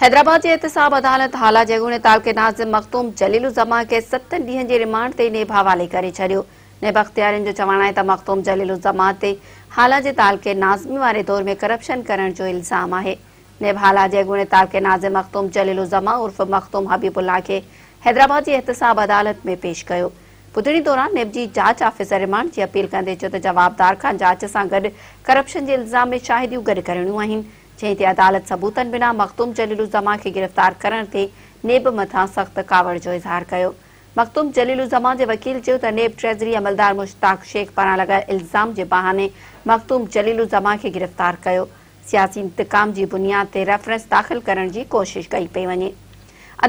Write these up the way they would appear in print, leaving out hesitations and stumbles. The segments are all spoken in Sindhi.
حيدرآباد جي احتساب عدالت هالا جي اڳوڻي تعلقي ناظم مخدوم جليل الزمان کي ستن ڏينهن جي رمانڊ تي نيب حوالي ڪري ڇڏيو. نيب اختيارين جو چوڻ آهي ته مخدوم جليل الزمان تي هالا جي تعلقي ناظمي واري دور ۾ ڪرپشن ڪرڻ جو الزام آهي. نيب هالا جي اڳوڻي تعلقي ناظم مخدوم جليل الزمان عرف مخدوم حبيب الله کي حيدرآباد جي احتساب عدالت ۾ پيش ڪيو. ٻڌڻي دوران نيب جي جاچ آفيسر رمانڊ جي اپيل ڪندي چيو ته جوابدار کان جاچ سان گڏ ڪرپشن جي الزام ۾ شاهديون گڏ ڪرڻيون آهن. جنهن تي عدالت ثبوتن بنا مخدوم جليل الزمان کي گرفتار ڪرڻ تي نيب مٿان سخت ڪاوڙ جو اظهار ڪيو. مخدوم جليل الزمان جي وڪيل چيو ته نيب ٽريزري عملدار مشتاق شيخ پاران لڳايل الزام جي بهاني مخدوم جليل الزمان کي گرفتار ڪيو، سياسي انتقام جي بنياد تي ريفرنس داخل ڪرڻ جي ڪوشش ڪئي پئي وڃي.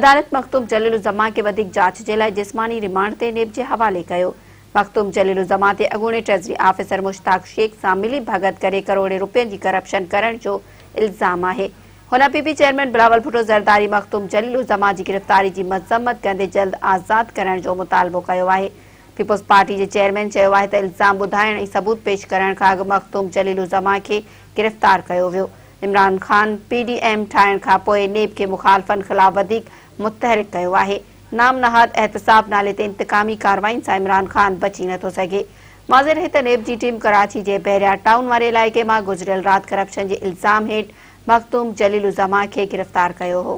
عدالت مخدوم جليل الزمان کي وڌيڪ جاچ جي لاء جسماني رمانڊ تي نيب جي حوالي ڪيو. مخدوم جليل الزمان تي اڳوڻي ٽريزري آفيسر مشتاق شيخ سان ملي ڀڳت ڪري ڪروڙين روپين جي ڪرپشن ڪرڻ جو الزام آهي. هن P P chairman Bilawal Bhutto Zardari Makhdoom Jalil Uzzaman جي گرفتاري جي مذمت ڪندي جلد آزاد ڪرڻ جو مطالبو ڪيو آهي. پيپلز پارٽي جي چيئرمين چيو آهي ته الزام ٻڌائڻ ۽ ثبوت پيش ڪرڻ کان اڳ مخدوم جليل الزمان کي گرفتار ڪيو ويو. Imran Khan P D M ٺاهڻ کانپوء نيب کي مخالفن خلاف وڌيڪ متحرڪ ڪيو آهي. نام نهاد احتساب نالي تي انتقامي ڪارروائين سان عمران خان بچي نٿو سگهي. واضح رهي ته نيب جي ٽيم ڪراچي جي بحريا ٽائون واري علائقي مان گذريل رات ڪرپشن جي الزام هيٺ مخدوم جليل الزمان کي گرفتار ڪيو هو.